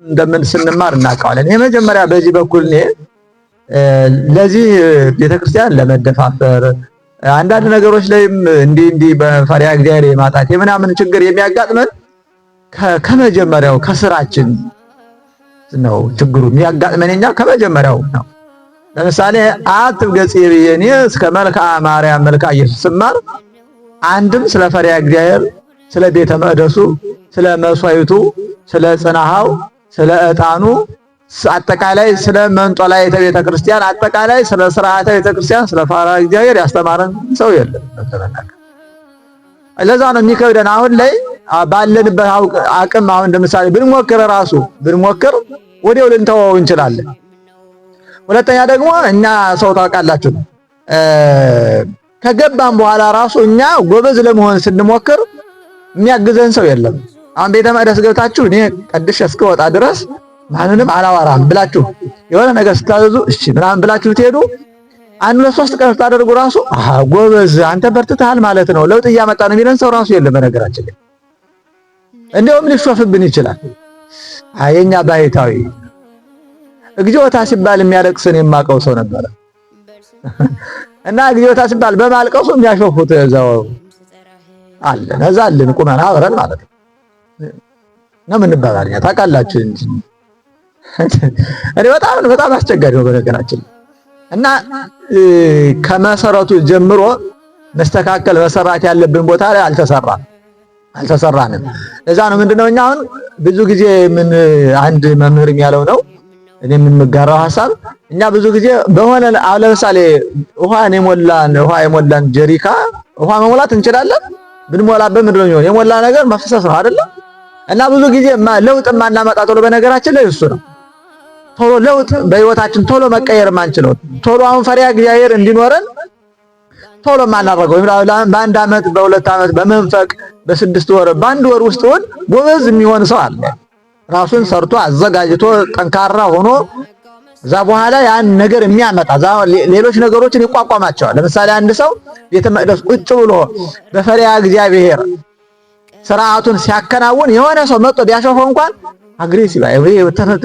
እንደምን ስንማር እናውቀዋለን። የመጀመሪያ በዚህ በኩል እኔ ለዚህ ቤተክርስቲያን ለመደፋፈር አንዳንድ ነገሮች ላይም እንዲህ እንዲህ በፈሪሃ እግዚአብሔር የማጣት የምናምን ችግር የሚያጋጥመን ከመጀመሪያው ከስራችን ነው። ችግሩ የሚያጋጥመን እኛ ከመጀመሪያው ነው። ለምሳሌ አትብ ገጽ ብዬ እኔ እስከ መልክዓ ማርያም መልክዓ ኢየሱስ ስማር አንድም ስለ ፈሪሃ እግዚአብሔር፣ ስለ ቤተ መቅደሱ፣ ስለ መስዋዕቱ፣ ስለ ጽናሃው፣ ስለ ዕጣኑ፣ አጠቃላይ ስለ መንጦላዕተ ቤተ ክርስቲያን፣ አጠቃላይ ስለ ስርዓተ ቤተ ክርስቲያን፣ ስለ ፈሪሃ እግዚአብሔር ያስተማረን ሰው የለም። ለዛ ነው የሚከብደን አሁን ላይ ባለንበት አቅም። አሁን ለምሳሌ ብንሞክር ራሱ ብንሞክር ወዲያው ልንተወው እንችላለን። ሁለተኛ ደግሞ እኛ ሰው ታውቃላችሁ፣ ከገባን በኋላ ራሱ እኛ ጎበዝ ለመሆን ስንሞክር የሚያግዘን ሰው የለም። አሁን ቤተ መቅደስ ገብታችሁ እኔ ቀድሼ እስክወጣ ድረስ ማንንም አላወራም ብላችሁ የሆነ ነገር ስታዘዙ እሺ ምናምን ብላችሁ ትሄዱ፣ አንድ ሁለት ሶስት ቀን ስታደርጉ ራሱ አሃ ጎበዝ አንተ በርትተሃል ማለት ነው፣ ለውጥ እያመጣ ነው የሚለን ሰው ራሱ የለም። በነገራችን ላይ እንዲያውም ሊሾፍብን ይችላል። አይ የኛ ባይታዊ እግዚኦታ ሲባል የሚያለቅስን የማውቀው ሰው ነበረ። እና እግዚኦታ ሲባል በማልቀሱ የሚያሾፉት እዛው አለ እዛ አለን ቁመን አብረን ማለት ነው ነው የምንባባል እኛ ታውቃላችሁ። እኔ በጣም በጣም አስቸጋሪ ነው በነገራችን። እና ከመሰረቱ ጀምሮ መስተካከል መሰራት ያለብን ቦታ ላይ አልተሰራም አልተሰራንም። እዛ ነው ምንድነው እኛ አሁን ብዙ ጊዜ ምን አንድ መምህርም ያለው ነው እኔ የምንጋራው ሐሳብ፣ እኛ ብዙ ጊዜ በሆነ አሁን ለምሳሌ ውሃ የሞላን ጀሪካ ውሃ መሙላት እንችላለን። ብንሞላበት ምንድነው የሚሆን? የሞላ ነገር መፍሰስ ነው አይደለ? እና ብዙ ጊዜ ለውጥ የማናመጣ ቶሎ በነገራችን ላይ እሱ ነው። ቶሎ ለውጥ በህይወታችን ቶሎ መቀየር የማንችለው፣ ቶሎ አሁን ፈሪሃ እግዚአብሔር እንዲኖረን ቶሎ የማናደርገው፣ በአንድ ዓመት፣ በ2 ዓመት፣ በመንፈቅ፣ በ6 ወር፣ በአንድ ወር ውስጥ ሆን ጎበዝ የሚሆን ሰው አለ። ራሱን ሰርቶ አዘጋጅቶ ጠንካራ ሆኖ እዛ በኋላ ያን ነገር የሚያመጣ ሌሎች ነገሮችን ይቋቋማቸዋል። ለምሳሌ አንድ ሰው ቤተ መቅደስ ቁጭ ብሎ በፈሪሃ እግዚአብሔር ስርዓቱን ሲያከናውን የሆነ ሰው መጥቶ ቢያሾፈው እንኳን aggressive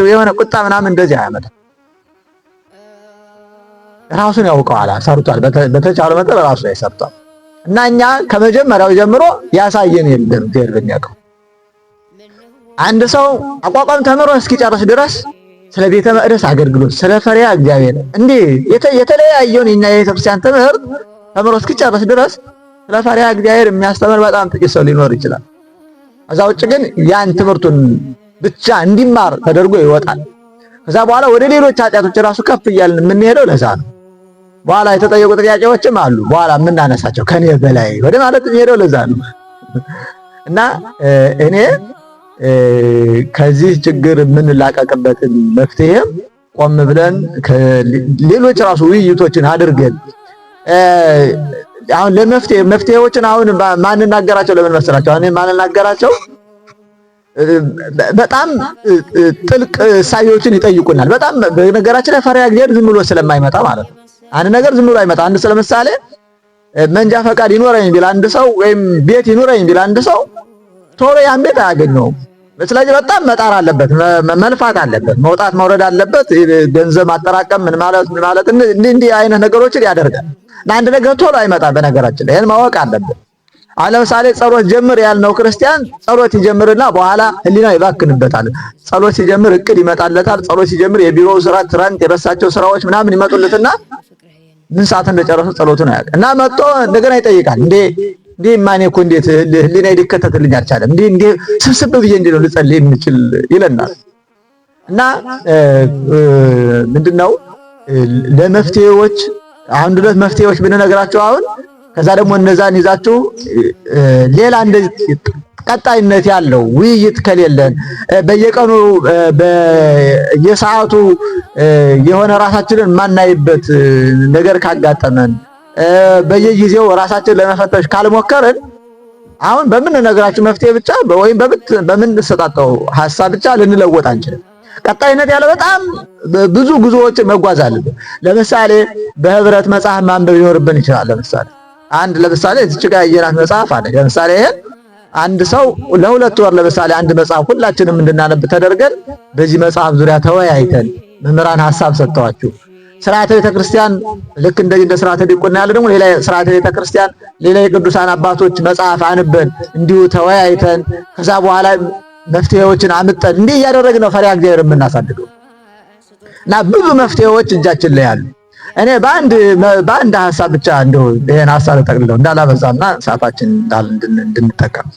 የሆነ ቁጣ ምናምን እንደዚህ አያመጣም። ራሱን ያውቀዋል፣ ሰርቷል። በተቻለ መጠን ራሱ ላይ ሰርቷል። እና እኛ ከመጀመሪያው ጀምሮ ያሳየን የለም። እግዚአብሔር በሚያውቀው አንድ ሰው አቋቋም ተምሮ እስኪጨርስ ድረስ ስለ ቤተ መቅደስ አገልግሎት፣ ስለ ፈሪሃ እግዚአብሔር እንዲህ የተለያየውን የኛ የቤተክርስቲያን ትምህርት ተምሮ እስኪጨርስ ድረስ ስለ ፈሪሃ እግዚአብሔር የሚያስተምር በጣም ጥቂት ሰው ሊኖር ይችላል። ከዛ ውጭ ግን ያን ትምህርቱን ብቻ እንዲማር ተደርጎ ይወጣል። ከዛ በኋላ ወደ ሌሎች ኃጢአቶች ራሱ ከፍ እያልን የምንሄደው ለዛ ነው። በኋላ የተጠየቁ ጥያቄዎችም አሉ፣ በኋላ የምናነሳቸው ከኔ በላይ ወደ ማለት የሚሄደው ለዛ ነው። እና እኔ ከዚህ ችግር የምንላቀቅበትን መፍትሄም ቆም ብለን ሌሎች ራሱ ውይይቶችን አድርገን አሁን ለመፍትሄ መፍትሄዎችን አሁን ማንናገራቸው ለምን መሰላቸው? አሁን ማንናገራቸው በጣም ጥልቅ እሳቤዎችን ይጠይቁናል። በጣም በነገራችን ላይ ፈሪሃ እግዚአብሔር ዝም ብሎ ስለማይመጣ ማለት ነው። አንድ ነገር ዝም ብሎ አይመጣ። አንድ ስለምሳሌ መንጃ ፈቃድ ይኖረኝ ቢል አንድ ሰው ወይም ቤት ይኖረኝ ቢል አንድ ሰው ቶሎ ያን ቤት አያገኘውም። ስለዚህ በጣም መጣር አለበት፣ መልፋት አለበት፣ መውጣት መውረድ አለበት፣ ገንዘብ ማጠራቀም ምን ማለት ምን ማለት እንዲህ እንዲህ አይነት ነገሮችን ያደርጋል። እና አንድ ነገር ቶሎ አይመጣም። በነገራችን ላይ ይሄን ማወቅ አለብን። አሁን ለምሳሌ ጸሎት ጀምር ያልነው ክርስቲያን ጸሎት ይጀምርና በኋላ ህሊናው ይባክንበታል። ጸሎት ሲጀምር እቅድ ይመጣለታል። ጸሎት ሲጀምር የቢሮው ስራ፣ ትናንት የረሳቸው ስራዎች ምናምን ይመጡለትና ምን ሰዓት እንደጨረሰ ጸሎቱን አያውቅም። እና መጥቶ እንደገና ይጠይቃል። እንዴ እንዴ ማኔ እኮ እንዴት ህሊናዬ ሊከተትልኝ አልቻለም? እንዴ እንዴ ስብስብ ብዬ እንዴ ነው ልጸልይ የምችል ይለናል። እና ምንድነው ለመፍትሄዎች አንድ ሁለት መፍትሄዎች ብንነግራቸው አሁን ከዛ ደግሞ እነዛን ይዛችሁ ሌላ እንደዚህ ቀጣይነት ያለው ውይይት ከሌለን፣ በየቀኑ በየሰዓቱ የሆነ ራሳችንን የማናይበት ነገር ካጋጠመን፣ በየጊዜው ራሳችንን ለመፈተሽ ካልሞከርን አሁን በምንነግራችሁ መፍትሄ ብቻ ወይም በምንሰጣጠው ሀሳብ ብቻ ልንለወጥ አንችልም። ቀጣይነት ያለ በጣም ብዙ ጉዞዎችን መጓዝ አለብን። ለምሳሌ በህብረት መጽሐፍ ማንበብ ሊኖርብን ይችላል። ለምሳሌ አንድ ለምሳሌ እዚች ጋር የናት መጽሐፍ አለ። ለምሳሌ ይሄን አንድ ሰው ለ2 ወር ለምሳሌ አንድ መጽሐፍ ሁላችንም እንድናነብ ተደርገን በዚህ መጽሐፍ ዙሪያ ተወያይተን መምህራን ሐሳብ ሰጥተዋችሁ ስርዓተ ቤተክርስቲያን ልክ እንደዚህ እንደ ስርዓተ ዲቁና ያለ ደግሞ ሌላ ስርዓተ ቤተክርስቲያን ሌላ የቅዱሳን አባቶች መጽሐፍ አንበን እንዲሁ ተወያይተን ከዛ በኋላ መፍትሄዎችን አምጠን እንዲህ እያደረግን ነው ፈሪሃ እግዚአብሔር የምናሳድገው። እና ብዙ መፍትሄዎች እጃችን ላይ አሉ። እኔ በአንድ ሐሳብ ብቻ እንደው ይሄን ሐሳብ ጠቅልለው እንዳላበዛና ሰዓታችን እንድንጠቀም፣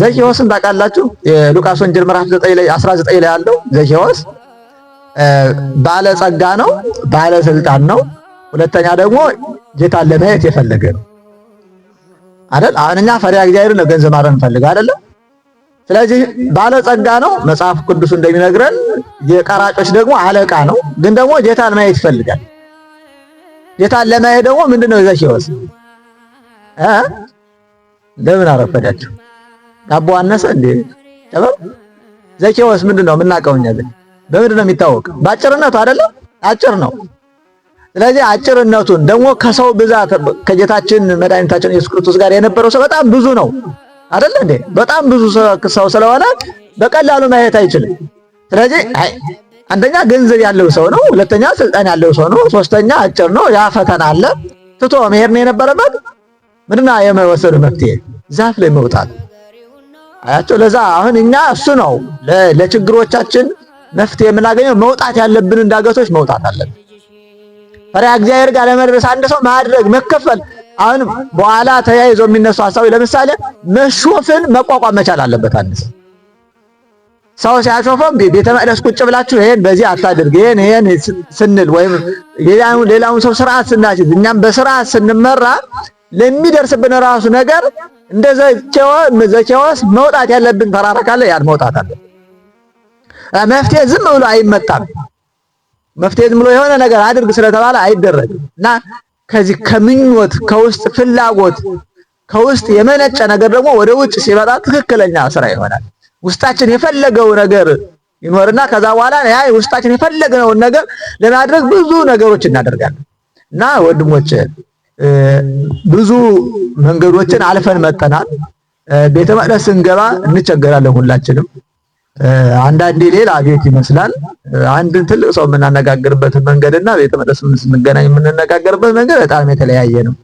ዘኬዎስን ታውቃላችሁ? የሉቃስ ወንጌል ምዕራፍ 9 ላይ 19 ላይ ያለው ዘኬዎስ ባለጸጋ ነው፣ ባለስልጣን ነው። ሁለተኛ ደግሞ ጌታን ለማየት የፈለገ ነው አይደል? አሁን እኛ ፈሪሃ እግዚአብሔርን ነው ገንዘብ ማድረግ እንፈልግ አይደለ? ስለዚህ ባለጸጋ ነው መጽሐፍ ቅዱስ እንደሚነግረን፣ የቀራጮች ደግሞ አለቃ ነው። ግን ደግሞ ጌታን ማየት ይፈልጋል። ጌታን ለማየት ደግሞ ምንድነው ዘኬዎስ ለምን አረፈዳችሁ? ዳቦ አነሰ እንዴ? ዘኬዎስ ምንድነው የምናውቀው እኛ ግን በምንድን ነው የሚታወቅ? በአጭርነቱ አይደለም? አጭር ነው። ስለዚህ አጭርነቱን ደግሞ ከሰው ብዛት ከጌታችን መድኃኒታችን ኢየሱስ ክርስቶስ ጋር የነበረው ሰው በጣም ብዙ ነው አይደለ እንዴ? በጣም ብዙ ሰው ስለሆነ በቀላሉ ማየት አይችልም። ስለዚህ አንደኛ ገንዘብ ያለው ሰው ነው፣ ሁለተኛ ስልጣን ያለው ሰው ነው፣ ሶስተኛ አጭር ነው። ያ ፈተና አለ። ትቶ መሄድ ነው የነበረበት። ምንድነው የመወሰዱ መፍትሄ? ዛፍ ላይ መውጣት። አያቸው። ለዛ አሁን እኛ እሱ ነው ለችግሮቻችን መፍትሄ የምናገኘው፣ መውጣት ያለብንን ዳገቶች መውጣት አለብን። ፈሪሃ እግዚአብሔር ጋር ለመድረስ አንድ ሰው ማድረግ መከፈል፣ አሁን በኋላ ተያይዞ የሚነሱ ሀሳቦች ለምሳሌ መሾፍን መቋቋም መቻል አለበት። አንድ ሰው ሰው ሲያሾፈም ቤተ መቅደስ ቁጭ ብላችሁ ይሄን በዚህ አታድርግ ይሄን ይሄን ስንል ወይም ሌላውን ሰው ስርዓት ስናስይዝ፣ እኛም በስርዓት ስንመራ ለሚደርስብን ራሱ ነገር እንደ ዘኬዎስ መውጣት ያለብን ተራራ ካለ ያን መውጣት አለብን። መፍትሄ ዝም ብሎ አይመጣም። መፍትሄ ዝም ብሎ የሆነ ነገር አድርግ ስለተባለ አይደረግም። እና ከዚህ ከምኞት፣ ከውስጥ ፍላጎት፣ ከውስጥ የመነጨ ነገር ደግሞ ወደ ውጭ ሲመጣ ትክክለኛ ስራ ይሆናል። ውስጣችን የፈለገው ነገር ይኖርና ከዛ በኋላ ያ ውስጣችን የፈለገውን ነገር ለማድረግ ብዙ ነገሮች እናደርጋለን። እና ወንድሞች፣ ብዙ መንገዶችን አልፈን መጠናል። ቤተ መቅደስ ስንገባ እንቸገራለን ሁላችንም። አንዳንዴ ሌላ ቤት ይመስላል። አንድን ትልቅ ሰው የምናነጋግርበት መንገድና ቤተ መቅደስ ስንገናኝ የምንነጋገርበት መንገድ በጣም የተለያየ ነው።